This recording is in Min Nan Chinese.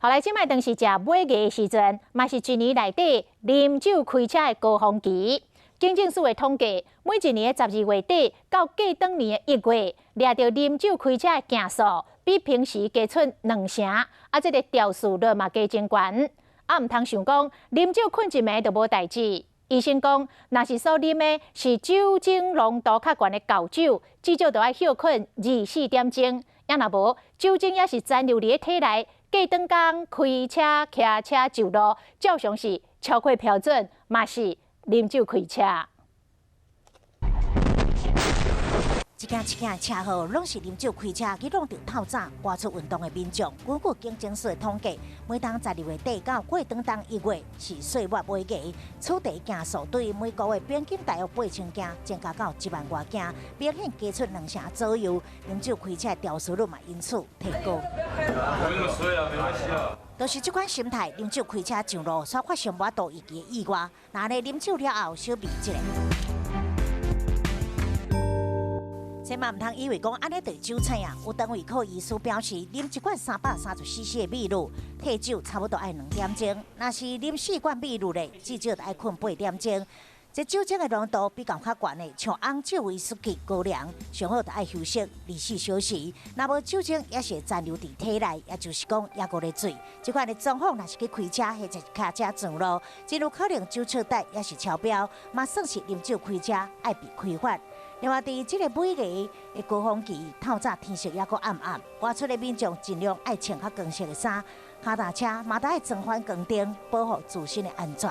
好來，這擺當是食尾牙的時陣，嘛是一年內底啉酒開車的高峰期。警政署的統計，每一年的12月底到過轉年的1月，掠著啉酒開車的件數比平時加出兩成，啊，這个肇事率嘛加真懸。啊，毋通想講啉酒睏一暝就無代誌。醫生講，若是所啉的是酒精濃度較懸的厚酒，至少都愛歇睏24點鐘。啊，若無酒精猶是殘留佇體內，過轉工開車、騎車上路，照常是超過標準，嘛是啉酒開車。一件一件車禍，攏是啉酒開車去挵著透早外出運動的民眾。根據警政署的統計，每當12月底到過轉冬1月是歲末尾牙，此地件數對每個月平均大約8000件，增加到1萬外件，明顯加出兩成左右。啉酒開車的肇事率嘛因此提高。就是這款心態，啉酒開車上路，煞發生無法度預期的意外。若按呢啉酒了後，小避一下。千萬毋通以為講按呢就酒醒啊！有腸胃科醫師表示，啉一罐334 cc 的美祿，退酒差不多愛2點鐘；若是啉四罐美祿咧，至少著愛睏8點鐘。這酒精的濃度比較較懸的，像紅酒、威士忌、高粱，上好著愛休息24小時。若無酒精猶是會殘留佇體內，也就是講猶閣咧醉。這款的狀況，若是去開車或者是騎車上路，真有可能酒測值猶是超標，嘛算是啉酒開車愛被開罰。另外，佇這个尾牙的高峰期，透早天色猶閣暗暗，外出的民眾盡量愛穿較光色的衫，跤踏車嘛都愛裝反光燈，保護自身的安全。